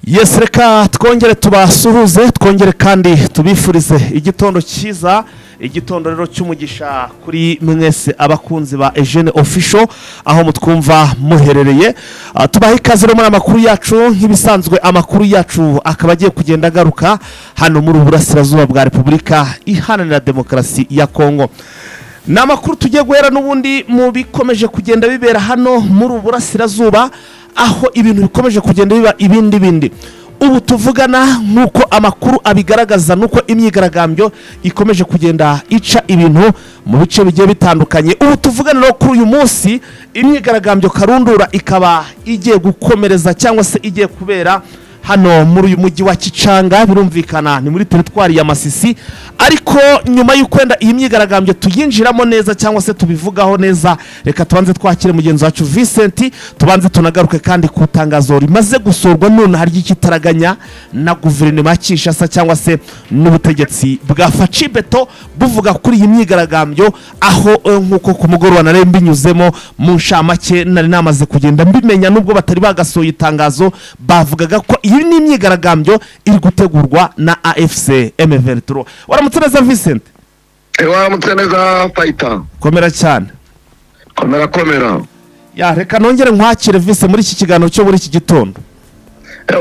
Yes, reka twongere tubasuhuze, twongere kandi tubifurize igitondo cyiza, igitondo rero cy'umugisha kuri mwese abakunzi ba Eugene Official aho mutwumva muherereye. Tubaha ikaze rero muri amakuru yacu. Nk'ibisanzwe, amakuru yacu akaba agiye kugenda agaruka hano muri Uburasirazuba bwa Repubulika Iharanira Demokarasi ya Kongo. Ni amakuru tugiye guhera n'ubundi mu bikomeje kugenda bibera hano muri ubu burasirazuba, aho ibintu bikomeje kugenda biba ibindi bindi. Ubu tuvugana, nk'uko amakuru abigaragaza, nuko imyigaragambyo ikomeje kugenda ica ibintu mu bice bigiye bitandukanye. Ubu tuvugana rero, kuri uyu munsi imyigaragambyo karundura ikaba igiye gukomereza cyangwa se igiye kubera hano muri uyu mujyi wa Kicanga, birumvikana ni muri teritwari ya Masisi. Ariko nyuma y'uko wenda iyi myigaragambyo tuyinjiramo neza cyangwa se tubivugaho neza, reka tubanze twakire mugenzi wacu Vincent, tubanze tunagaruke kandi ku itangazo rimaze gusorwa nonaha ry'ikitaraganya na guverinoma ya Kinshasa cyangwa se n'ubutegetsi bwa Fatshi Béton, buvuga kuri iyi myigaragambyo, aho nk'uko ku mugoroba nari mbinyuzemo mu nshamake, nari namaze kugenda mbimenya, nubwo batari bagasohoye itangazo, bavugaga ko iyi ni imyigaragambyo iri gutegurwa na AFC M23. Waramutse neza, Vincent? Waramutse neza, Fayita. Komera cyane. Komera, komera. Ya, reka nongere nkwakire, Vincent, muri iki kiganiro cyo muri iki gitondo.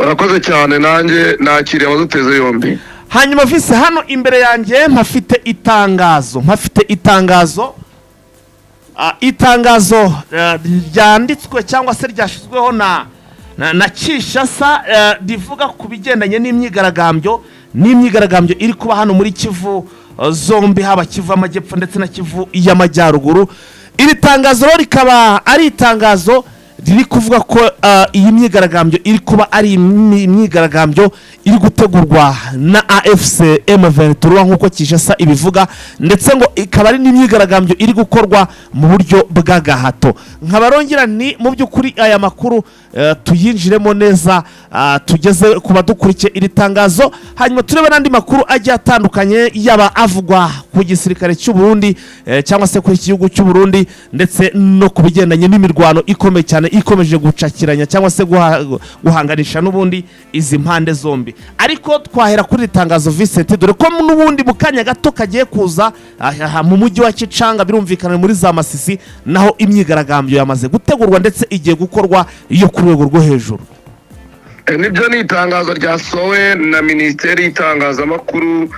Urakoze cyane, nanjye nakiriye abaduteze yombi. Hanyuma Vincent, hano imbere yanjye mpafite itangazo, itangazo ryanditswe cyangwa se ryashyizweho na Kinshasa, rivuga ku bigendanye n'imyigaragambyo iri kuba hano muri Kivu zombi, haba Kivu y'Amajyepfo ndetse na Kivu y'Amajyaruguru. Iri tangazo rero rikaba ari itangazo riri kuvuga ko iyi myigaragambyo iri kuba ari imyigaragambyo iri gutegurwa na AFC M23 nk'uko Kinshasa ibivuga, ndetse ngo ikaba ari n'imyigaragambyo iri gukorwa mu buryo bw'agahato. Nkaba rongera ni mu by'ukuri aya makuru tuyinjiremo neza, tugeze ku badukurikiye iri tangazo, hanyuma turebe n'andi makuru agiye atandukanye, yaba avugwa ku gisirikare cy'u Burundi cyangwa se kuri iki gihugu cy'u Burundi, ndetse no ku bigendanye n'imirwano ikomeye cyane ikomeje gucakiranya cyangwa se guhanganisha n'ubundi izi mpande zombi. Ariko twahera kuri iri tangazo, Vincent, dore ko n'ubundi mu kanya gato kagiye kuza aha mu mujyi wa Kicanga, birumvikana muri za Masisi, naho imyigaragambyo yamaze gutegurwa ndetse igiye gukorwa yo ku rwego rwo hejuru. Nibyo, ni itangazo ryasohowe na Minisiteri y'Itangazamakuru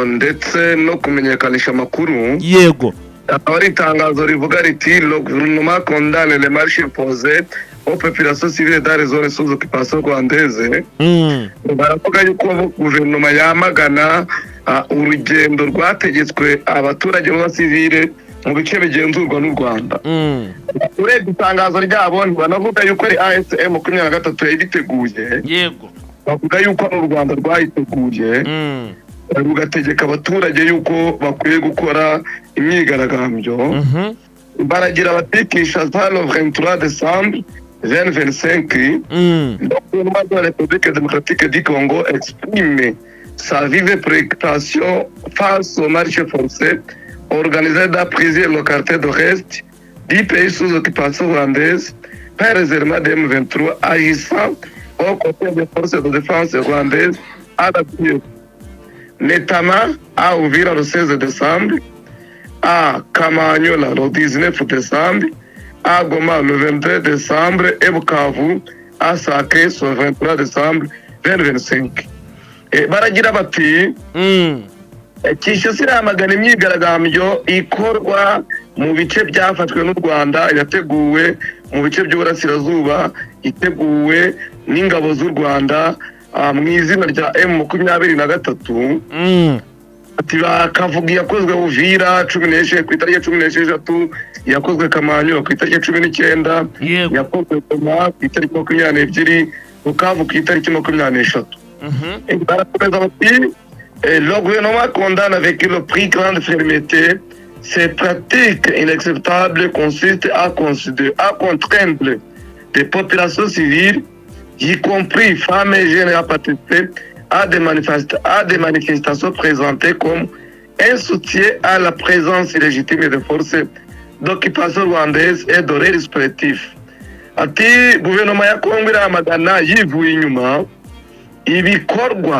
ndetse no kumenyekanisha amakuru. Akaba ari itangazo rivuga riti: "Le gouvernement condamne les marches imposées aux populations civiles dans les zones sous occupation rwandaise." Baravuga yuko guverinoma yamagana urugendo rwategetswe abaturage b'abasivile mu bice bigenzurwa n'u Rwanda. Urebye itangazo ryabo, ntibanavuga yuko ari AFC M23 yayiteguye. Bavuga yuko ari u Rwanda rwayiteguye, rugategeka abaturage yuko bakwiye gukora imyigaragambyo. Baragira bati: "Kinshasa, le 23 décembre 2025, le gouvernement de la République démocratique du Congo exprime sa vive préoccupation face aux marches forcées organisées dans plusieurs localités de l'Est du pays sous occupation rwandaise par les éléments de M23 agissant aux côtés des forces de défense rwandaises à la, notamment à Uvira le 16 décembre, à Kamanyola le 19 décembre, à Goma le 22 décembre et Bukavu à Sake le 23 décembre 2025." Baragira bati: Kinshasa iramagana imyigaragambyo ikorwa mu bice byafashwe n'u Rwanda, yateguwe mu bice by'uburasirazuba, iteguwe n'ingabo z'u Rwanda mu izina rya M23. Ati bakavuga iyakozwe Uvira ku itariki ya 16, iyakozwe Kamanyola ku itariki ya 19, yakozwe Goma ku itariki 22, Bukavu ku itariki 23. Barakomeza bati: "Le gouvernement condamne avec le plus grande fermeté ces pratiques inacceptables consistent à considérer, à contraindre des populations civiles, y compris femmes et jeunes, à participer à des manifestations présentées comme un soutien à la présence illégitime des forces d'occupation rwandaises et de leurs supplétifs." Ati guverinoma ya Kongo iramagana yivuye inyuma. Ibikorwa,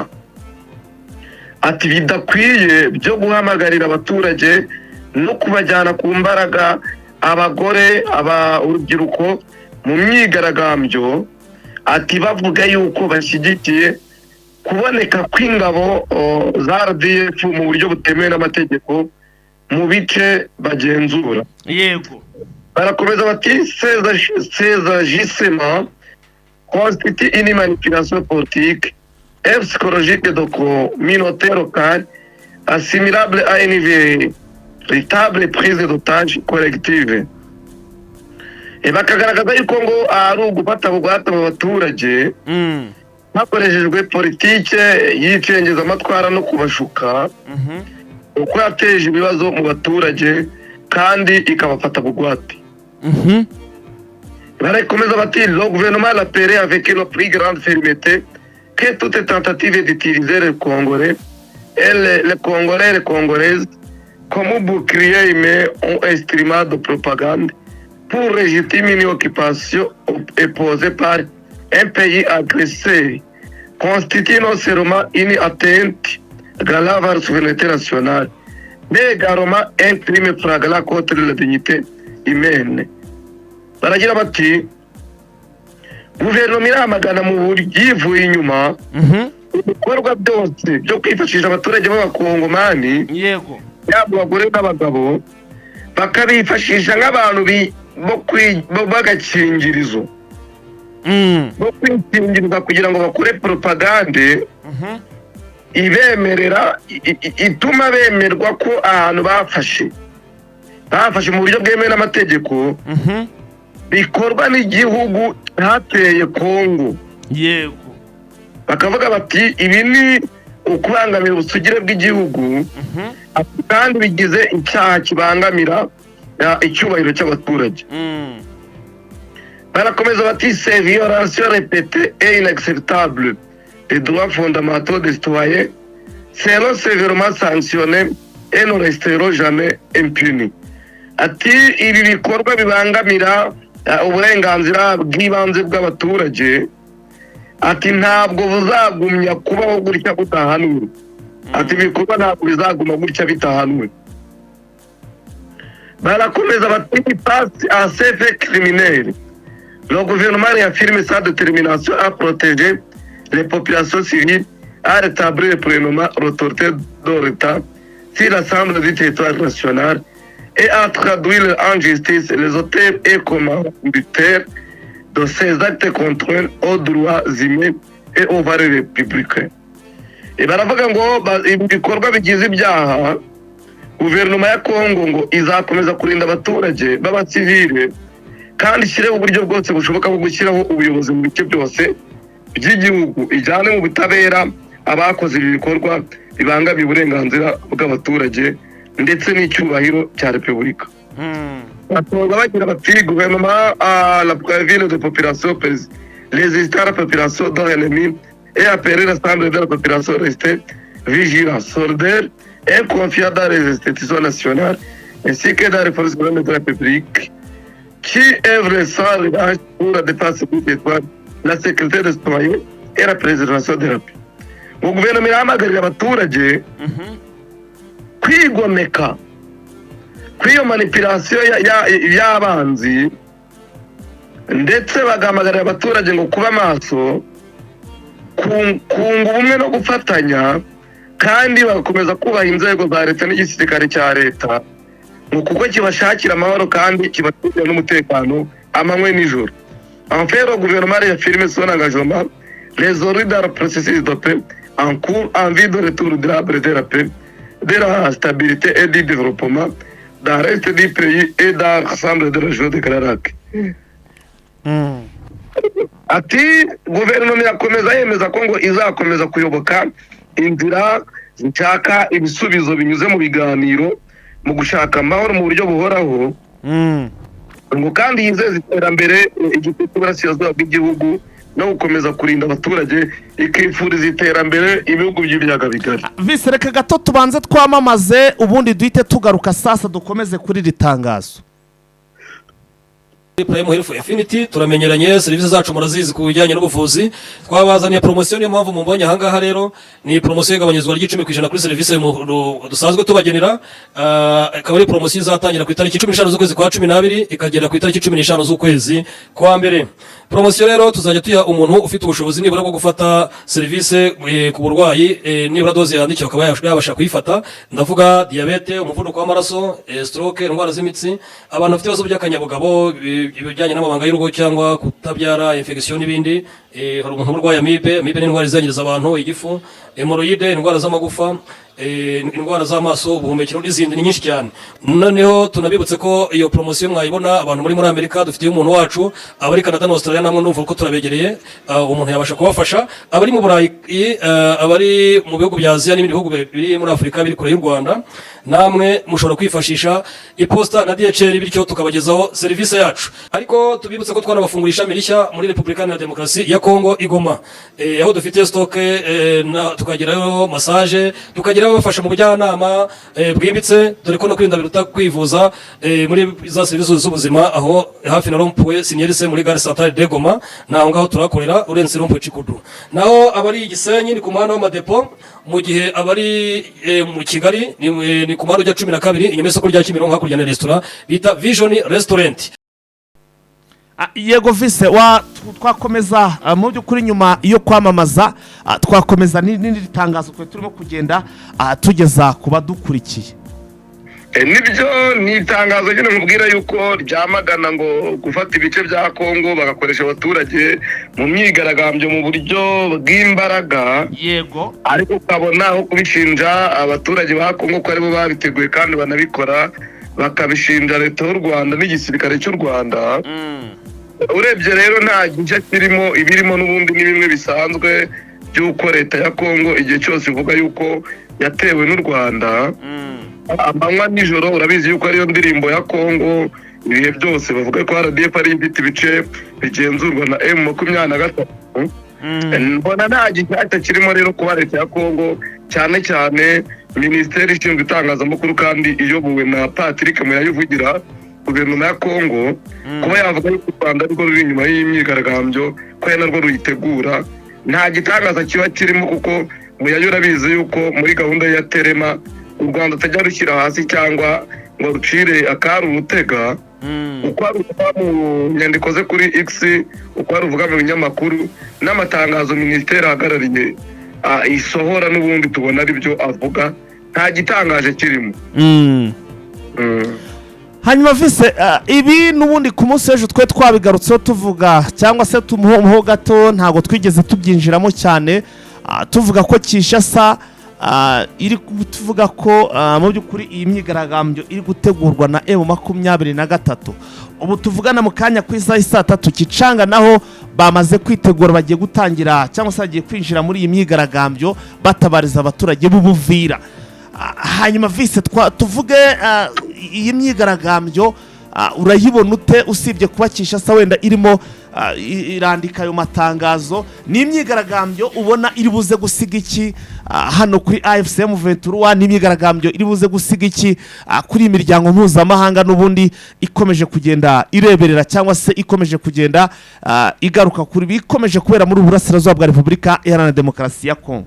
ati, bidakwiye byo guhamagarira abaturage no kubajyana ku mbaraga, abagore, aba urubyiruko mu myigaragambyo, ati bavuga yuko bashyigikiye kuboneka kw'ingabo za RDF mu buryo butemewe n'amategeko mu bice bagenzura. Barakomeza bati: "Ces agissements constituent une manipulation politique et psychologique de communauté locale assimilable à une véritable prise d'otage collective." Bakagaragaza yuko ngo ari ugufata bugwate abo baturage hakoreshejwe politike y'icengezamatwara no kubashuka, uko yateje ibibazo mu baturage kandi ikabafata bugwate. Barakomeza bati: "Le gouvernement rappelle avec la plus grande fermeté que toute tentative d'utiliser les Congolais et les Congolais et les Congolaises comme bouclier humain ou instrument de propagande pour légitimer une occupation imposée par un pays agresseur constitue non seulement une atteinte grave à la souveraineté nationale, mais également un crime flagrant contre la dignité humaine." Baragira bati guverinoma iramagana mu buryo yivuye inyuma ibikorwa byose byo kwifashisha abaturage b'Abakongomani, yaba abagore n'abagabo, bakabifashisha nk'abantu b'agakingirizo bo kwikingiriza kugira ngo bakore propagande ibemerera, ituma bemerwa ko ahantu bafashe mu buryo bwemewe n'amategeko bikorwa n'igihugu cyateye Kongo. Bakavuga bati ibi ni ukubangamira ubusugire bw'igihugu, kandi bigize icyaha kibangamira icyubahiro cy'abaturage. Barakomeza bati: "Ces violations répétées et inacceptables des droits fondamentaux des citoyens seront sévèrement sanctionnés et ne resteront jamais impunis." Ati ibi bikorwa bibangamira uburenganzira bw'ibanze bw'abaturage, ati ntabwo buzagumya kubaho gutya budahanwe. Ati ibikorwa ntabwo bizaguma gutya bitahanwe. Barakomeza bati: "Face à ces faits criminels, le gouvernement réaffirme sa détermination à protéger les populations civiles, à rétablir pleinement l'autorité de l'État sur l'ensemble du territoire national et à traduire en justice les auteurs et commanditaires de ces actes contraires aux droits humains et aux valeurs républicaines." Baravuga ngo ibi bikorwa bigize ibyaha, guverinoma ya Kongo ngo izakomeza kurinda abaturage b'abasivile kandi ishyireho uburyo bwose bushoboka bwo gushyiraho ubuyobozi mu bice byose by'igihugu, ijyane mu butabera abakoze ibi bikorwa bibangamiye uburenganzira bw'abaturage ndetse n'icyubahiro cya repubulika. Basoza bagira bati: "Gouvernement à la ville de population résister à la population de l'ennemi et appeler l'ensemble de la population rester vigilant, solidaire et confiant dans les institutions nationales ainsi que dans les forces armées de la République qui œuvrent sans relâche pour la défense du territoire, la sécurité des citoyens et la préservation de la paix." Ngo guverinoma irahamagarira abaturage kwigomeka kuri iyo manipulation y'abanzi, ndetse bagahamagarira abaturage ngo kuba maso, kunga ubumwe no gufatanya, kandi bagakomeza kubaha inzego za leta n'igisirikare cya leta, ngo kuko kibashakira amahoro kandi kibacungira n'umutekano amanywa n'ijoro. "Enfin, le gouvernement réaffirme son engagement résolu dans le processus de paix en cours en vue de retour durable de la paix, de la stabilité et du développement dans le reste du pays et dans l'ensemble de la région de Grands Lacs." Ati guverinoma irakomeza yemeza ko ngo izakomeza kuyoboka inzira zishaka ibisubizo binyuze mu biganiro mu gushaka amahoro mu buryo buhoraho, ngo kandi yizeza iterambere igice cy'uburasirazuba bw'igihugu no gukomeza kurinda abaturage, ikifuriza iterambere ibihugu by'Ibiyaga Bigari. Vise, reka gato tubanze twamamaze, ubundi duhite tugaruka sasa dukomeze kuri iri tangazo. Prime Health Infinity turamenyeranye, serivisi zacu murazizi ku bijyanye n'ubuvuzi. Twabazaniye promosiyo, niyo mpamvu mumbonye ahangaha. Rero ni promosiyo y'igabanyizwa ry'10% kuri serivisi dusanzwe tubagenera. Ikaba ari promosiyo izatangira ku itariki 15 z'ukwezi kwa 12, ikagera ku itariki 15 z'ukwezi kwa mbere. Promosiyo rero tuzajya tuyiha umuntu ufite ubushobozi nibura bwo gufata serivisi ku burwayi, nibura dose yandikiwe akaba yabasha kuyifata. Ndavuga diyabete, umuvuduko w'amaraso, stroke, indwara z'imitsi, abantu bafite ibibazo by'akanyabugabo, ibijyanye n'amabanga y'urugo cyangwa kutabyara, infection n'ibindi. Hari umuntu urwaye amibe. Amibe ni indwara izangiriza abantu igifu, hémorroïdes, indwara z'amagufa, indwara z'amaso, ubuhumekero n'izindi, ni nyinshi cyane. Noneho tunabibutse ko iyo promosiyo mwayibona abantu muri Amerika, dufitiye umuntu wacu, abari Canada na Australia namwe ndumva ko turabegereye, umuntu yabasha kubafasha. Abari mu Burayi, abari mu bihugu bya Aziya n'ibindi bihugu biri muri Afurika biri kure y'u Rwanda, namwe mushobora kwifashisha iposita na DHL, bityo tukabagezaho serivisi yacu. Ariko tubibutse ko twanabafungura ishami rishya muri Repubulika Iharanira Demokarasi ya Kongo, i Goma, aho dufite stock, tukagerayo massage, tukagerayo abafasha mu bujyanama bwimbitse, dore ko no kwirinda biruta kwivuza, muri za serivisi z'ubuzima, aho hafi na rond-point Sinyerise muri gare centrale de Goma, naho ngaho turahakorera, urenze rond-point Chikudu. Naho abari i Gisenyi ni ku muhanda w'amadepo, mu gihe abari mu Kigali ni ku muhanda ujya 12, inyuma y'isoko rya Kimironko, hakurya na resitora bita Vision Restaurant. Yego vise wa twakomeza, mu by'ukuri nyuma yo kwamamaza, twakomeza n'iri tangazo twe turimo kugenda tugeza ku badukurikiye. Nibyo, ni itangazo nyine mubwira yuko ryamagana ngo gufata ibice bya Kongo bagakoresha abaturage mu myigaragambyo mu buryo bw'imbaraga. Ariko ukabona aho kubishinja abaturage ba Kongo ko aribo babiteguye kandi banabikora, bakabishinja leta y'u Rwanda n'igisirikare cy'u Rwanda. Urebye rero nta gishya kirimo, ibirimo n'ubundi ni bimwe bisanzwe by'uko leta ya Kongo igihe cyose ivuga yuko yatewe n'u Rwanda amanywa nijoro. Urabizi yuko ariyo ndirimbo ya Kongo ibihe byose, bavuga ko RDF ari ifite ibice bigenzurwa na M23. Mbona nta gishyashya kirimo rero kuba leta ya Kongo, cyane cyane minisiteri ishinzwe itangazamakuru kandi iyobowe na Patrick Muyaya uvugira guverinoma ya Kongo, kuba yavuga yuko u Rwanda arirwo ruri inyuma y'iyi myigaragambyo, ko ari narwo ruyitegura, nta gitangaza kiba kirimo, kuko Muyaya urabizi yuko muri gahunda ya Terema u Rwanda atajya rushyira hasi cyangwa ngo rucire akari urutega. Uko aruvuga mu nyandiko ze kuri X, uko aruvuga mu binyamakuru n'amatangazo minisiteri ahagarariye isohora, n'ubundi tubona ari byo avuga, nta gitangaje kirimo. Hanyuma vise, ibi n'ubundi ku munsi w'ejo twe twabigarutseho tuvuga cyangwa se tumuho gato, ntabwo twigeze tubyinjiramo cyane, tuvuga ko Kinshasa iri tuvuga ko mu by'ukuri iyi myigaragambyo iri gutegurwa na M23. Ubu tuvugana mu kanya ku isaha saa 3, Kicanga naho bamaze kwitegura, bagiye gutangira cyangwa se bagiye kwinjira muri iyi myigaragambyo batabariza abaturage b'Ubuvira. Hanyuma vise, tuvuge iyi myigaragambyo urayibona ute, usibye kuba Kinshasa wenda irimo irandika ayo matangazo? Ni imyigaragambyo ubona iri buze gusiga iki hano kuri AFC M23? Ni imyigaragambyo iri buze gusiga iki kuri iyi miryango mpuzamahanga n'ubundi ikomeje kugenda ireberera cyangwa se ikomeje kugenda igaruka kuri bikomeje kubera muri uburasirazuba bwa Repubulika Iharanira Demokarasi ya Kongo?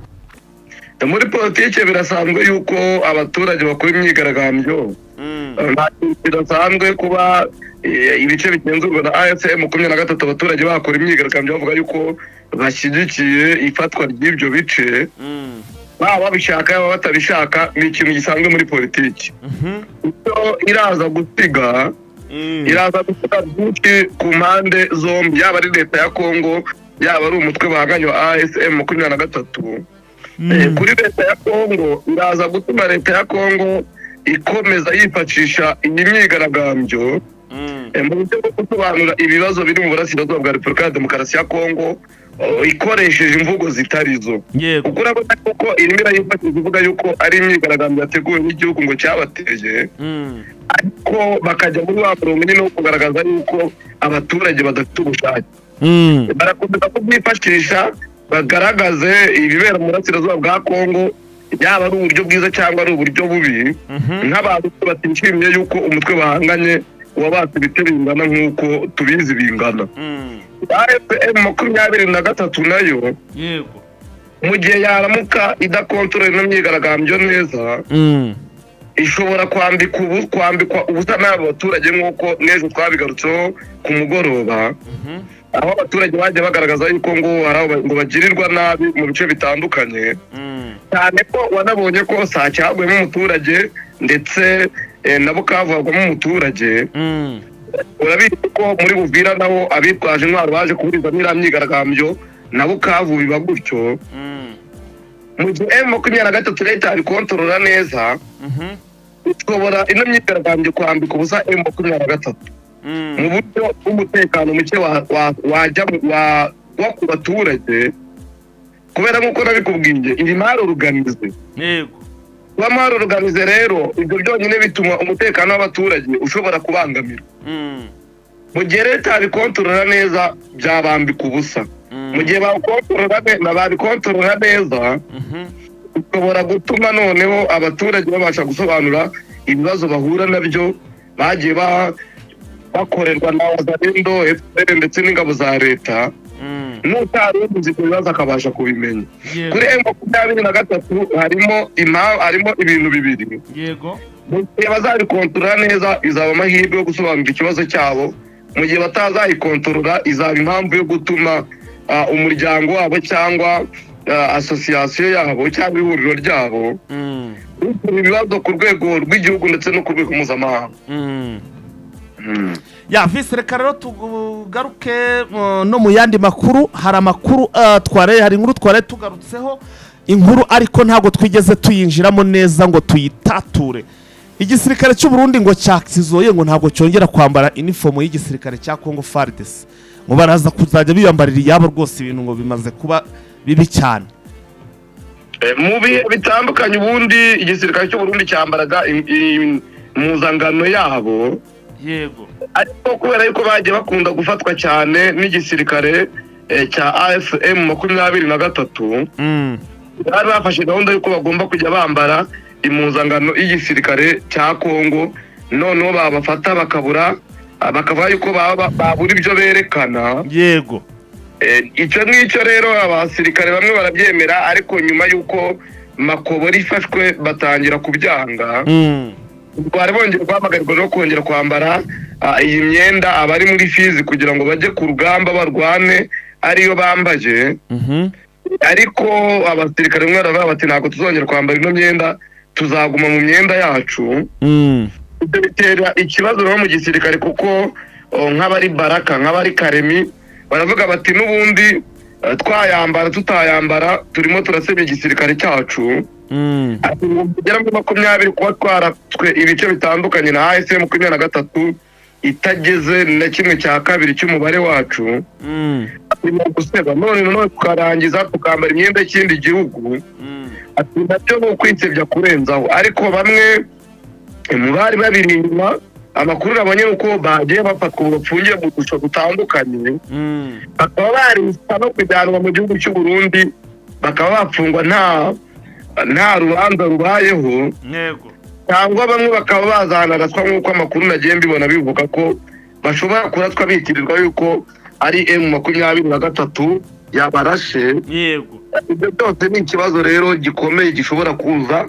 Muri politiki birasanzwe yuko abaturage bakora imyigaragambyo. Nta kintu kidasanzwe kuba ibice bigenzurwa na AFC 23 abaturage bakora imyigaragambyo bavuga yuko bashyigikiye ifatwa ry'ibyo bice, baba babishaka baba batabishaka, ni ikintu gisanzwe muri politiki. Icyo iraza gusiga byinshi ku mpande zombi, yaba ari leta ya Kongo, yaba ari umutwe bahanganye wa AFC 23. Kuri leta ya Kongo, iraza gutuma leta ya Kongo ikomeza yifashisha iyi myigaragambyo mu buryo bwo gusobanura ibibazo biri mu burasirazuba bwa Repubulika ya Demokarasi ya Kongo, ikoresheje imvugo zitari zo. Kuko urabona yuko irimo irayifashisha ivuga yuko ari imyigaragambyo yateguwe n'igihugu ngo cyabateye, ariko bakajya muri wa murongo nyine wo kugaragaza yuko abaturage badafite ubushake. Barakomeza kubyifashisha bagaragaze ibibera mu burasirazuba bwa Kongo, yaba ari uburyo bwiza cyangwa ari uburyo bubi, nk'abantu batishimiye yuko umutwe bahanganye Wabatse ibice bingana nk'uko tubizi bingana. AFC M23 nayo, mu gihe yaramuka idakontorora ino myigaragambyo neza, ishobora kwambika ubu kwambikwa ubusa n'abo baturage, nk'uko n'ejo twabigarutseho ku mugoroba, aho abaturage bagiye bagaragaza yuko ngo hari aho ngo bagirirwa nabi mu bice bitandukanye, cyane ko wanabonye ko Sake haguyemo umuturage, ndetse na Bukavu hagwamo umuturage. Urabizi ko muri Buvira nabo abitwaje intwaro baje kuburizamo iriya myigaragambyo, na Bukavu biba gutyo. Mu gihe M23 leta yabikontorora neza, ishobora ino myigaragambyo kwambika ubusa M23 mu buryo bw'umutekano muke wajya wa ku baturage, kubera nk'uko nabikubwiye, iri mal organisé. Kuba mal organisé rero, ibyo byonyine bituma umutekano w'abaturage ushobora kubangamirwa. Mu gihe leta yabikontorora neza, byabambika ubusa. Mu gihe babikontorora neza, bishobora gutuma noneho abaturage babasha gusobanura ibibazo bahura nabyo bagiye bakorerwa na Wazalendo, FPR ndetse n'ingabo za leta, n'utari ubizi ibyo bibazo akabasha kubimenya. Kuri M23 harimo ibintu bibiri. Mu gihe bazabikontorora neza, izaba amahirwe yo gusobanura ikibazo cyabo. Mu gihe batazayikontorora, izaba impamvu yo gutuma umuryango wabo cyangwa association yabo cyangwa ihuriro ryabo rikora ibibazo ku rwego rw'igihugu ndetse no ku rwego mpuzamahanga. Ya visi, reka rero tugaruke no mu yandi makuru. Hari amakuru tware, hari inkuru tware tugarutseho, inkuru ariko ntabwo twigeze tuyinjiramo neza ngo tuyitature. Igisirikare cy'u Burundi ngo cyakizoye, ngo ntabwo cyongera kwambara inifomo y'igisirikare cya Congo FARDC, ngo baraza kuzajya biyambarira iyabo rwose. Ibintu ngo bimaze kuba bibi cyane. Mu bihe bitandukanye, ubundi igisirikare cy'u Burundi cyambaraga impuzangano yabo, ariko kubera yuko bagiye bakunda gufatwa cyane n'igisirikare cya AFC M23, bari bafashe gahunda y'uko bagomba kujya bambara impuzangano y'igisirikare cya Kongo, noneho babafata bakabura, bakavuga yuko babura ibyo berekana. Icyo ngicyo rero abasirikare bamwe barabyemera, ariko nyuma y'uko Makobora ifashwe batangira kubyanga. Bari bongeye guhamagarirwa no kongera kwambara iyi myenda abari muri Fizi kugira ngo bajye ku rugamba barwane ariyo bambaye. Ariko abasirikare bamwe baravuga bati: "Ntabwo tuzongera kwambara ino myenda, tuzaguma mu myenda yacu." Ibyo bitera ikibazo rero mu gisirikare, kuko nk'abari Baraka, nk'abari Karemi, baravuga bati: "N'ubundi twayambara tutayambara, turimo turasebya igisirikare cyacu." Ati ngo tugera muri 20 kuba twaratswe ibice bitandukanye na AFC 23 itageze na kimwe cya kabiri cy'umubare wacu, turimo guseba none nanone tukarangiza tukambara imyenda y'ikindi gihugu. Ati nabyo ni ukwisebya kurenzaho. Ariko bamwe mu bari babiri inyuma, amakuru nabonye ni uko bagiye bafatwa, ubu bafungiye mu dusho dutandukanye, bakaba barisa no kujyanwa mu gihugu cy'u Burundi, bakaba bafungwa nta rubanza rubayeho, cyangwa bamwe bakaba bazanaraswa, nk'uko amakuru nagiye mbibona bivuga ko bashobora kuraswa bitirirwa yuko ari M23 yabarashe. Ibyo byose ni ikibazo rero gikomeye gishobora kuza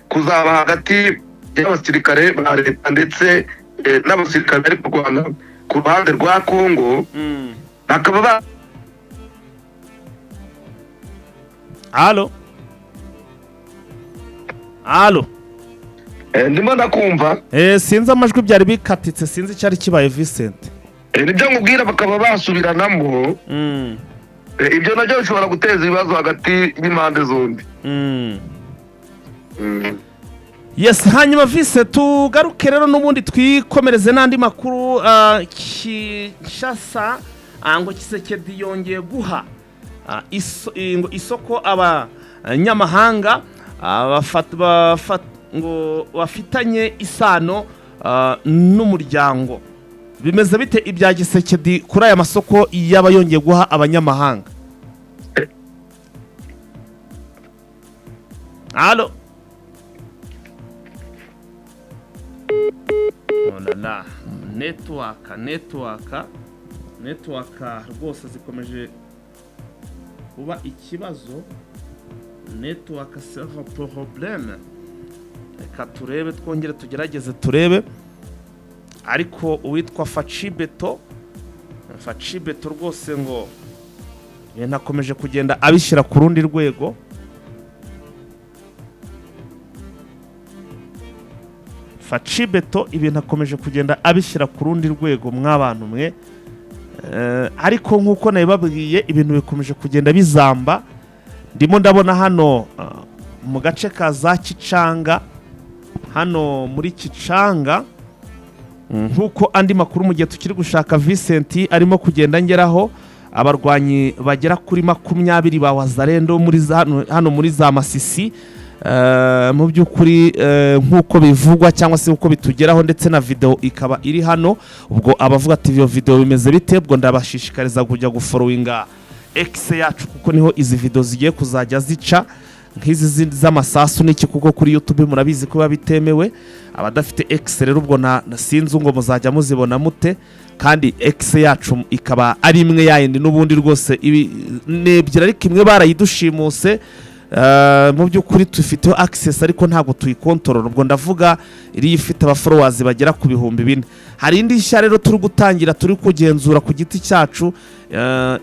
kuzaba hagati y'abasirikare ba leta ndetse n'abasirikare bari kurwana ku ruhande rwa Kongo, bakaba ba Allo, allo? Ndimo ndakumva. Sinzi, amajwi byari bikatitse, sinzi icyari kibaye, Vincent. Nibyo nkubwira, bakaba basubiranamo. Ibyo nabyo bishobora guteza ibibazo hagati y'impande zombi. Yes, hanyuma vise tugaruke rero n'ubundi twikomereze n'andi makuru. Kinshasa, ngo Tshisekedi yongeye guha ngo isoko abanyamahanga ngo bafitanye isano n'umuryango. Bimeze bite ibya Tshisekedi kuri aya masoko yaba yongeye guha abanyamahanga? Allo? Oh là là. Network rwose zikomeje kuba ikibazo. Network server problem. Reka turebe, twongere tugerageze turebe. Ariko uwitwa Facibeto, Facibeto rwose ngo ibintu akomeje kugenda abishyira ku rundi rwego. Facibeto ibintu akomeje kugenda abishyira ku rundi rwego, mw'abantu mwe. Ariko nk'uko nabibabwiye, ibintu bikomeje kugenda bizamba. Ndimo ndabona hano mu gace ka za Kicanga, hano muri Kicanga, nk'uko andi makuru mu gihe tukiri gushaka Vincent arimo kugenda ngeraho, abarwanyi bagera kuri 20 ba Wazalendo muri hano muri za Masisi, mu by'ukuri nk'uko bivugwa cyangwa se uko bitugeraho, ndetse na video ikaba iri hano. Ubwo abavuga ati iyo video bimeze bite, ubwo ndabashishikariza kujya gufollowinga X yacu, kuko niho izi video zigiye kuzajya zica, nk'izi z'amasasu n'iki, kuko kuri YouTube murabizi ko biba bitemewe. Abadafite X rero ubwo na sinzi ngo muzajya muzibona mute, kandi X yacu ikaba ari imwe yayindi n'ubundi rwose, ibi ni ebyiri ariko imwe barayidushimuse. Mu by'ukuri tufiteho access ariko ntabwo tuyikontorora. Ubwo ndavuga iriya ifite abafollowers bagera ku 4000. Hari indi nshya rero turi gutangira, turi kugenzura ku giti cyacu,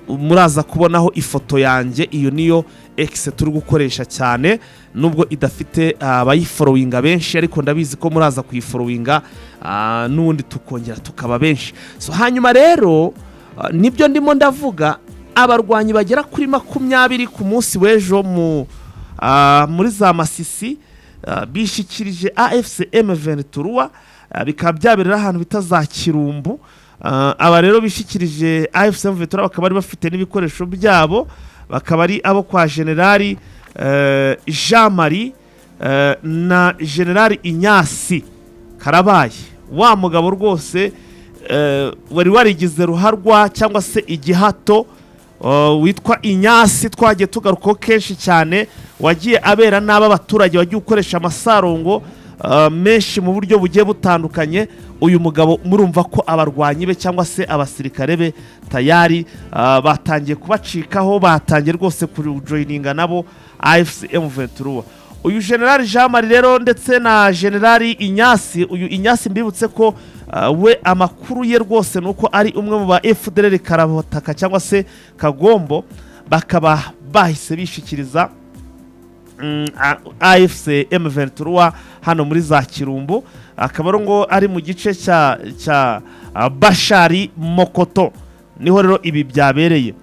muraza kubonaho ifoto yanjye. Iyo niyo X turi gukoresha cyane, nubwo idafite abayifollowinga benshi, ariko ndabizi ko muraza kuyifollowinga, n'ubundi tukongera tukaba benshi. So hanyuma rero, nibyo ndimo ndavuga, abarwanyi bagera kuri 20 ku munsi w'ejo muri za Masisi bishyikirije AFC M23, bikaba byaberera ahantu bita za Kirumbu. Aba rero bishyikirije AFC M23 bakaba bari bafite n'ibikoresho byabo, bakaba ari abo kwa Generali Jean Marie na Generali Inyasi Karabaye, wa mugabo rwose wari warigize ruharwa cyangwa se igihato, witwa Inyasi, twagiye tugarukaho kenshi cyane, wagiye abera n'aba abaturage, wagiye ukoresha amasarongo menshi mu buryo bugiye butandukanye. Uyu mugabo murumva ko abarwanyi be cyangwa se abasirikare be tayari batangiye kubacikaho, batangiye rwose kujoyininga nabo AFC M23. Uyu General Jean Marie rero ndetse na General Inyasi, uyu Inyasi mbibutse ko we amakuru ye rwose nuko ari umwe mu ba FDLR Karabutaka cyangwa se Kagombo, bakaba bahise bishikiriza AFC M23 hano muri za Kirumbu, akaba ari ngo ari mu gice cya Bashari Mokoto, niho rero ibi byabereye.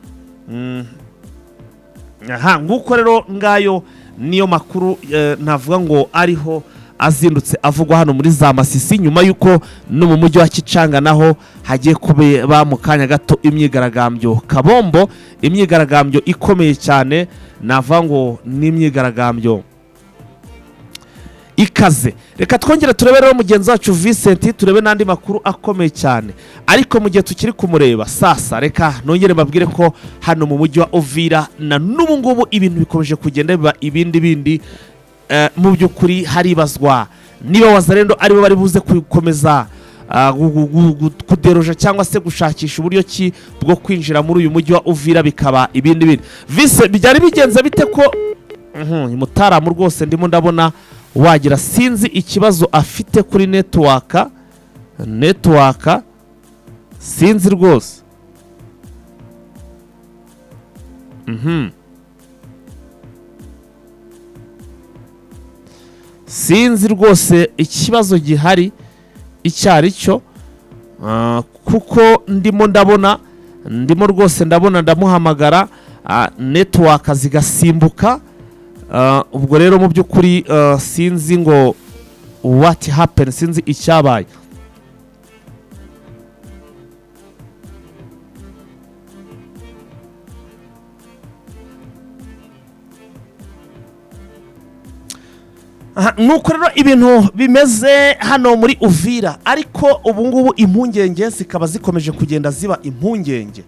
Aha nguko rero ngayo niyo makuru navuga ngo ariho azindutse avugwa hano muri za Masisi, nyuma yuko no mu mujyi wa Kicanga naho hagiye kuba mu kanya gato imyigaragambyo kabombo, imyigaragambyo ikomeye cyane, navuga ngo ni imyigaragambyo ikaze. Reka twongere turebe rero mugenzi wacu Vincent, turebe n'andi makuru akomeye cyane. Ariko mu gihe tukiri kumureba sasa, reka nongere mbabwire ko hano mu mujyi wa Uvira na n'ubu ngubu ibintu bikomeje kugenda biba ibindi bindi. Mu by'ukuri haribazwa niba Wazalendo aribo bari buze gukomeza kuderoja cyangwa se gushakisha uburyo ki bwo kwinjira muri uyu mujyi wa Uvira, bikaba ibindi bindi. Vise byari bigenze bite ko mutaramu rwose ndimo ndabona wagira sinzi ikibazo afite kuri network sinzi rwose. Sinzi rwose ikibazo gihari icyo ari cyo, kuko ndimo ndabona, ndimo rwose ndabona ndamuhamagara, network zigasimbuka. Ubwo rero mu by'ukuri sinzi ngo what happened, sinzi icyabaye. Nuko rero ibintu bimeze hano muri Uvira, ariko ubu ngubu impungenge zikaba zikomeje kugenda ziba impungenge.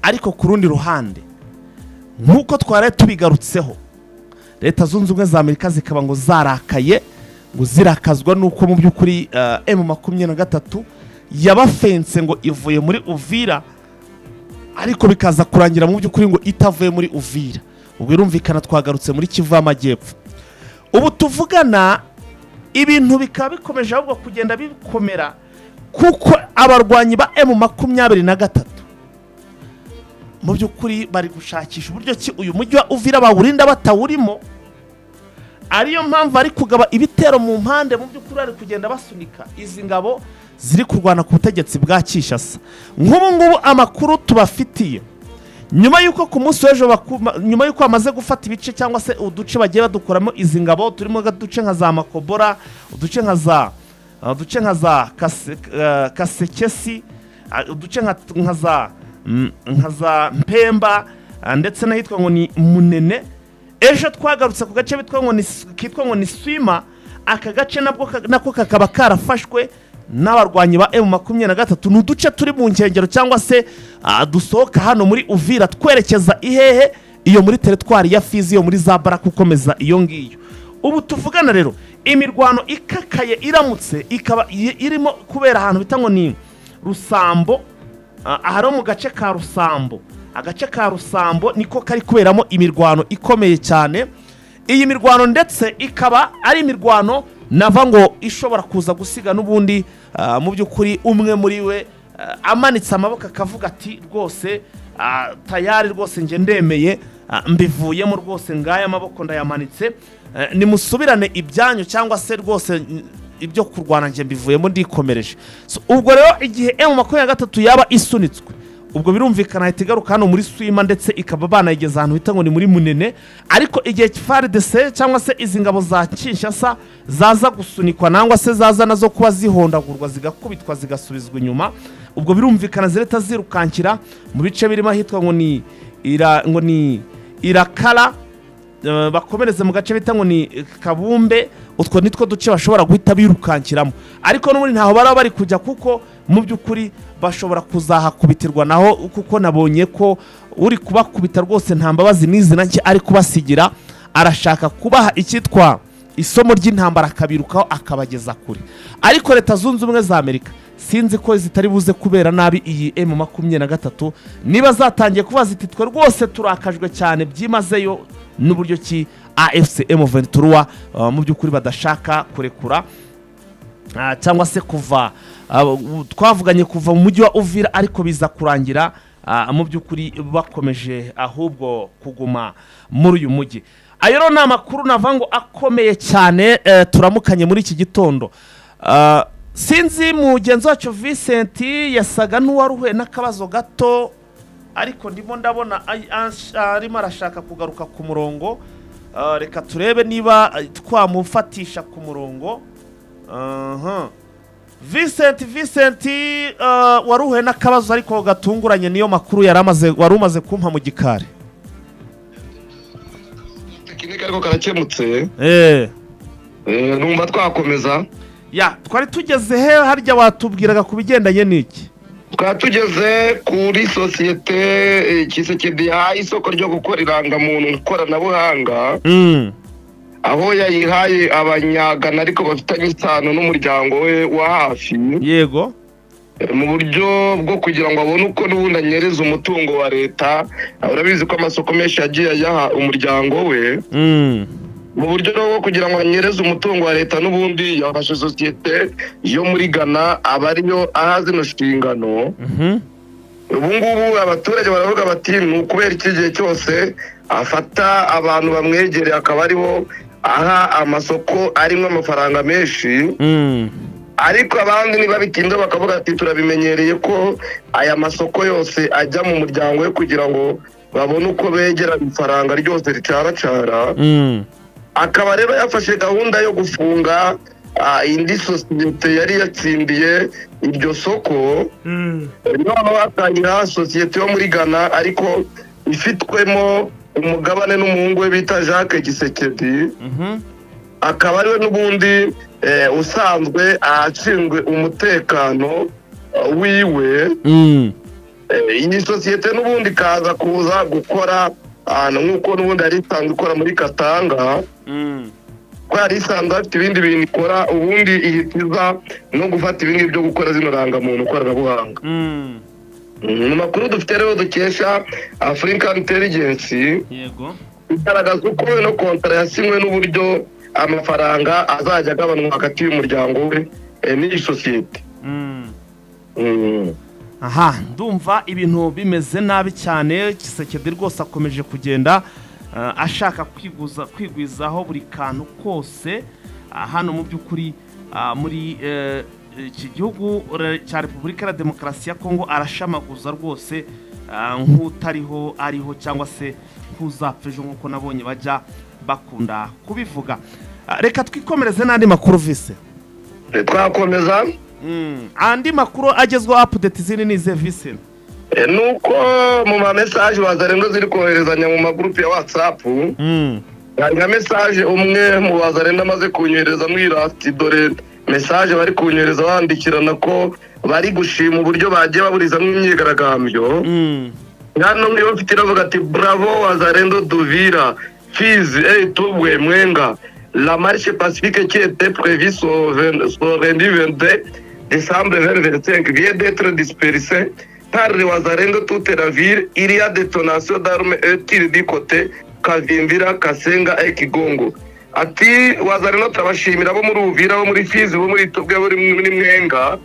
Ariko ku rundi ruhande nkuko twari tubigarutseho, Leta Zunze Ubumwe za Amerika zikaba ngo zarakaye, ngo zirakazwa nuko mu by'ukuri M23 Yabafense ngo ivuye muri Uvira, ariko bikaza kurangira mu by'ukuri ngo itavuye muri Uvira. Ubwo birumvikana twagarutse muri Kivu y'Amajyepfo. Ubu tuvugana ibintu bikaba bikomeje ahubwo kugenda bikomera, kuko abarwanyi ba M23 mu by'ukuri bari gushakisha uburyo ki uyu mujyi wa Uvira bawurinda batawurimo. Ariyo mpamvu bari kugaba ibitero mu mpande, mu by'ukuri bari kugenda basunika izi ngabo ziri kurwana ku butegetsi bwa Kinshasa. Nk'ubu ngubu amakuru tubafitiye, nyuma y'uko ku munsi w'ejo nyuma y'uko bamaze gufata ibice cyangwa se uduce bagiye badukuramo izi ngabo, turimo uduce nka za Makobora, uduce nka za Kasekesi, uduce nka za Mpemba, ndetse n'ahitwa ngo ni Munene. Ejo twagarutse ku gace bitwa ngo ni kitwa ngo ni Swima. Aka gace nabwo nako kakaba karafashwe n'abarwanyi ba M23. Ni uduce turi mu nkengero cyangwa se dusohoka hano muri Uvira twerekeza ihehe? Iyo muri teritwari ya Fizi, iyo muri za Baraka, ukomeza iyo ngiyo. Ubu tuvugana rero imirwano ikakaye iramutse ikaba irimo kubera ahantu bita ngo ni Rusambo. Aha rero mu gace ka Rusambo, agace ka Rusambo niko kari kuberamo imirwano ikomeye cyane. Iyi mirwano ndetse ikaba ari imirwano nava ngo ishobora kuza gusiga n'ubundi mu by'ukuri umwe muri we amanitse amaboko akavuga ati: "Rwose tayari, rwose njye ndemeye, mbivuyemo rwose, ngaya amaboko ndayamanitse, nimusubirane ibyanyu, cyangwa se rwose ibyo kurwana njye mbivuyemo, ndikomereje." So, ubwo rero igihe M23 yaba isunitswe, ubwo birumvikana ahita igaruka hano muri Swima, ndetse ikaba banayigeza ahantu hita ngo ni muri Munene. Ariko igihe FARDC cyangwa se izi ngabo za Kinshasa zaza gusunikwa, nangwa se zaza nazo kuba zihondagurwa, zigakubitwa, zigasubizwa inyuma, ubwo birumvikana zireta zirukankira mu bice birimo ahitwa ngo ni ira, ngo ni Irakara, bakomereze mu gace bita ngo ni Kabumbe. Utwo nitwo duce bashobora guhita birukankiramo, ariko n'ubundi ntaho baraba bari kujya, kuko mu by'ukuri bashobora kuzahakubitirwa naho, kuko nabonye ko uri kubakubita rwose nta mbabazi n'izi nke ari kubasigira. Arashaka kubaha icyitwa isomo ry'intambara, akabirukaho akabageza kure. Ariko Leta Zunze Ubumwe za Amerika sinzi ko zitari buze kubera nabi iyi M23, niba zatangiye kuba ziti: "Twe rwose turakajwe cyane byimazeyo n'uburyo ki AFC M23 mu by'ukuri badashaka kurekura cyangwa se kuva twavuganye kuva mu mujyi wa Uvira, ariko biza kurangira mu by'ukuri bakomeje ahubwo kuguma muri uyu mujyi." Ayo rero ni amakuru navuga ngo akomeye cyane turamukanye muri iki gitondo. Sinzi mugenzi wacu Vincent yasaga n'uwaruhuye n'akabazo gato, ariko ndimo ndabona arimo arashaka kugaruka ku murongo. Reka turebe niba twamufatisha ku murongo. Aha. Vincent waruhuye n'akabazo ariko gatunguranye, niyo makuru yari amaze wari umaze kumpa mu gikari. Tekinike ariko karakemutse. Numva twakomeza. Ya, twari tugeze he harya? Watubwiraga ku bigendanye n'iki? Twaba tugeze kuri sosiyete Tshisekedi yahaye isoko ryo gukora irangamuntu ikoranabuhanga, aho yayihaye Abanyagana ariko bafitanye isano n'umuryango we wa hafi, mu buryo bwo kugira ngo abone uko n'ubundi anyereza umutungo wa leta. Urabizi ko amasoko menshi yagiye ayaha umuryango we. Mu buryo bwo kugira ngo anyereze umutungo wa leta, n'ubundi yafashe sosiyete yo muri Ghana aba ariyo aha zino nshingano. Ubu ngubu abaturage baravuga bati: "Ni ukubera iki gihe cyose afata abantu bamwegereye akaba aribo aha amasoko arimo amafaranga menshi?" Ariko abandi ntibabitinda, bakavuga ati: "Turabimenyereye ko aya masoko yose ajya mu muryango we kugira ngo babone uko begera ifaranga ryose ricaracara." Akaba rero yafashe gahunda yo gufunga indi sosiyete yari yatsindiye iryo soko, noneho batangira sosiyete yo muri Ghana ariko ifitwemo umugabane n'umuhungu we bita Jacques Tshisekedi, akaba ariwe n'ubundi usanzwe ashinzwe umutekano wiwe. Iyi sosiyete n'ubundi ikaza kuza gukora ahantu nk'uko n'ubundi yari isanzwe ikora muri Katanga. Ko yari isanzwe afite ibindi bintu ikora, ubundi ihita iza no gufata ibindi byo gukora zino rangamuntu koranabuhanga. Mu makuru dufite rero dukesha African Intelligence, igaragaza uko ino kontara yasinywe n'uburyo amafaranga azajya agabanwa hagati y'umuryango we n'iyi sosiyete. Aha ndumva ibintu bimeze nabi cyane. Tshisekedi rwose akomeje kugenda ashaka kwiguza, kwigwizaho buri kantu kose. Hano mu by'ukuri muri iki gihugu cya Repubulika ya Demokarasi ya Kongo arashamaguza rwose nk'utariho ariho cyangwa se nk'uzapfa ejo, nk'uko nabonye bajya bakunda kubivuga. Reka twikomereze n'andi makuru vise. Twakomeza. Andi makuru agezweho, update izindi ni izihe, vise? Nuko mu ma message Wazalendo ziri koherezanya mu magurupe ya WhatsApp, hari nka message umwe mu Wazalendo amaze kunyohereza ambwira ati: "Dore message bari kunyohereza bandikirana ko bari gushima uburyo bagiye baburizamo imyigaragambyo." Hano niyo mfite iravuga ati: "Bravo Wazalendo d'Uvira, Fizi et Itombwe, Mwenga. La marche pacifique qui était prévue ce lundi 22 décembre 2025 vient d'être dispersée par les Wazalendo toute la ville. Il y a détonation d'armes et tirs du côté Kavimvira, Kasenga et Kigongo." Ati: "Wazalendo turabashimira bo muri Uvira, bo muri Fizi, bo muri Itombwe, bo muri Mwenga,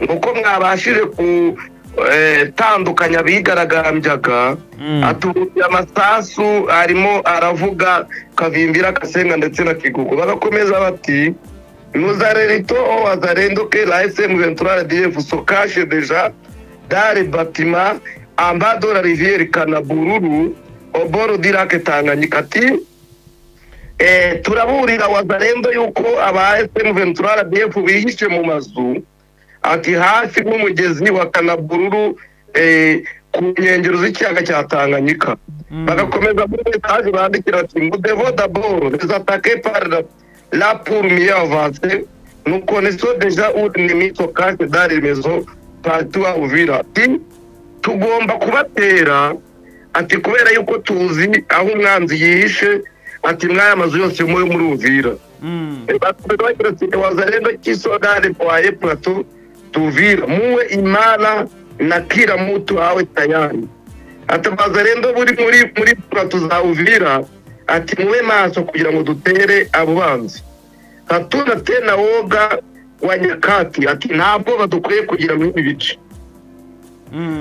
uko mwabashije gutandukanya abigaragambyaga." Atuye amasasu arimo aravuga Kavimbira, Kasenga ndetse na Kigugu. Bagakomeza bati: "Nous alertons aux Wazalendo que la SM23 RDF se cache déjà dans les bâtiments en bas de la rivière Kanabururu, au bord du lac Tanganyika." Ati: "Turaburira Wazalendo yuko aba SM23 RDF bihishe mu mazu," ati, "hafi n'umugezi wa Kanabururu, ku nkengero z'ikiyaga cya Tanganyika." Bagakomeza muri message bandikira ati: "Nous devons d'abord les attaquer par là pour mieux avancer. Nous connaissons déjà où l'ennemi se cache dans les maisons partout à Uvira." Ati: "Tugomba kubatera," ati, "kubera yuko tuzi aho umwanzi yihishe," ati, "mw'aya mazu yose muri Uvira." Bakomeza bagira ati: "Wazalendo qui sont dans les foyers plateau d'Uvira, muwe imara na kila mtu awe tayari." Ati: "Wazalendo buri muri plateau za Uvira," ati, "mube maso kugira ngo dutere abo banzi. Hatuna tena woga wa nyakati." Ati: "Nta bwoba dukwiye kugira muri ibi bice."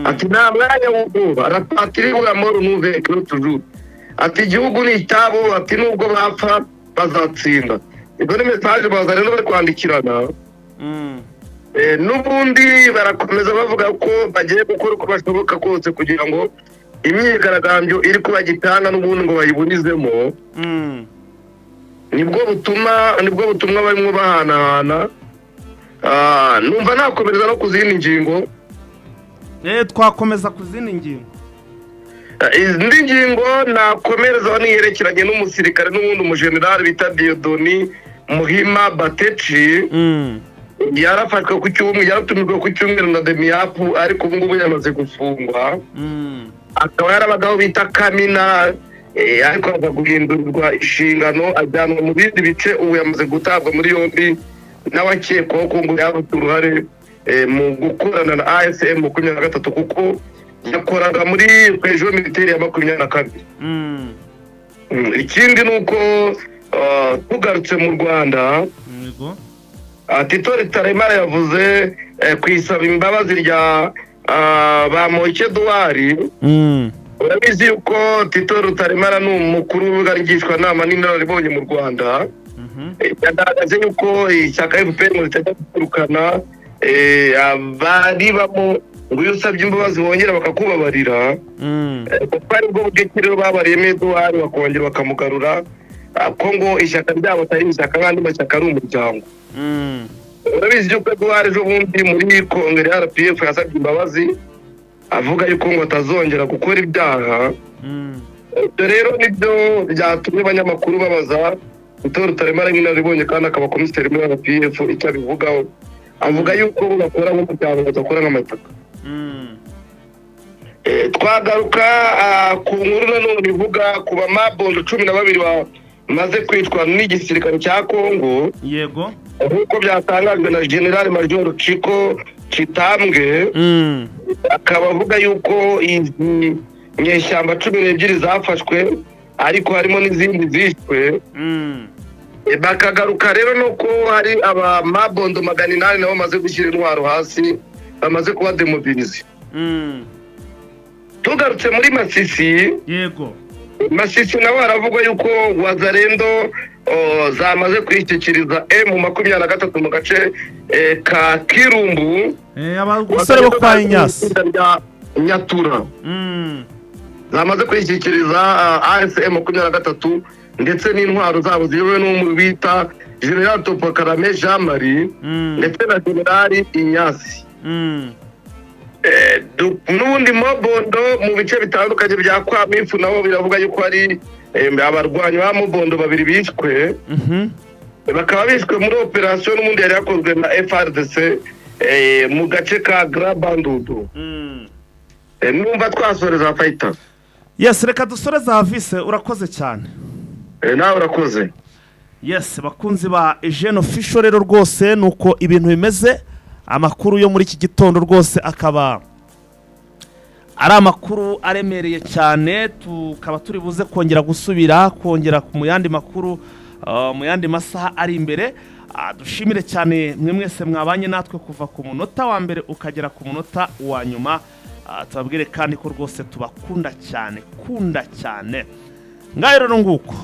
Ati: "Nta mwanya w'ubwoba. La patrie ou la mort, nous vaincrons toujours." Ati: "Igihugu ni icyabo," ati, "nubwo bapfa bazatsinda." Izo ni message Wazalendo bari kwandikirana. N'ubundi barakomeza bavuga ko bagiye gukora uko bashoboka kose kugira ngo imyigaragambyo iri kuba gitanga n'ubundi ngo bayiburizemo. Nibwo butumwa barimo bahanahana. Numva nakomereza no ku zindi ngingo. Twakomeza ku zindi ngingo. Indi ngingo nakomerezaho niyerekeranye n'umusirikare n'ubundi umujenerali bita Dieudonné Muhima Bateci. Yarafashwe ku cyumweru, yaratumijwe ku cyumweru na DEMIAP, ariko ubu ngubu yamaze gufungwa. Akaba yarabagaho bita Kamina, ariko aza guhindurirwa inshingano ajyanwa mu bindi bice. Ubu yamaze gutabwa muri yombi n'abakekwaho ko ngo yaba afite uruhare mu gukorana na AFC M 23, kuko yakoraga muri région militaire ya 22. Ikindi ni uko tugarutse mu Rwanda, Tito Rutaremara yavuze ku isaba imbabazi rya Bamporiki Edouard. Urabizi yuko Tito Rutaremara ni umukuru w'urubuga ngishwanama n'inararibonye mu Rwanda. Yagaragaje yuko ishyaka FPR ngo ritajya guturukana abaribamo, ngo iyo usabye imbabazi bongera bakakubabarira, kuko aribwo buryo ki rero babariyemo Edouard bakongera bakamugarura, ko ngo ishyaka ryabo atari ishyaka nk'andi mashyaka, ari umuryango. Urabizi yuko Edouard ejo bundi muri kongere ya RPF yasabye imbabazi avuga yuko ngo atazongera gukora ibyaha. Ibyo rero nibyo byatumye abanyamakuru babaza Tito Rutaremara nk'inararibonye kandi akaba komiseri muri RPF icyo abivugaho, avuga yuko bo bakora nk'umuryango, badakora nk'amashyaka. Twagaruka ku nkuru nanone ivuga ku bamabondo 12 ba bamaze kwicwa n'igisirikare cya Kongo, nk'uko byatangajwe na General Major Chiko Chitambwe, akaba avuga yuko izi nyeshyamba 12 zafashwe, ariko harimo n'izindi zishwe. Bakagaruka rero nuko hari abamabondo 800 nabo bamaze gushyira intwaro hasi, bamaze kuba démobilisés. Tugarutse muri Masisi, Masisi nawe haravugwa yuko Wazalendo zamaze kwishyikiriza M23 mu gace ka Kirumbu. Abasore bo kwa Inyasi. Itsinda rya Nyatura zamaze kwishyikiriza AFC M23 ndetse n'intwaro zabo ziyobowe n'uwo bita General Topokarame Jean Marie ndetse na General Inyasi. N'ubundi Mobondo, mu bice bitandukanye bya Kwamifu, nabo biravuga yuko hari abarwanyi ba Mobondo babiri bishwe, bakaba bishwe muri operasiyo n'ubundi yari yakozwe na FARDC mu gace ka Grand Bandundu. Numva twasoreza, fayita. Yes, reka dusoreze havise. Urakoze cyane. Nawe urakoze. Yes, bakunzi ba Eugene Official, rero rwose ni uko ibintu bimeze. Amakuru yo muri iki gitondo rwose akaba ari amakuru aremereye cyane. Tukaba turi buze kongera gusubira kongera mu yandi makuru mu yandi masaha ari imbere. Dushimire cyane mwe mwese mwabanye natwe kuva ku munota wa mbere ukagera ku munota wa nyuma. Tubabwire kandi ko rwose tubakunda cyane, kunda cyane. Ngaho rero nguko.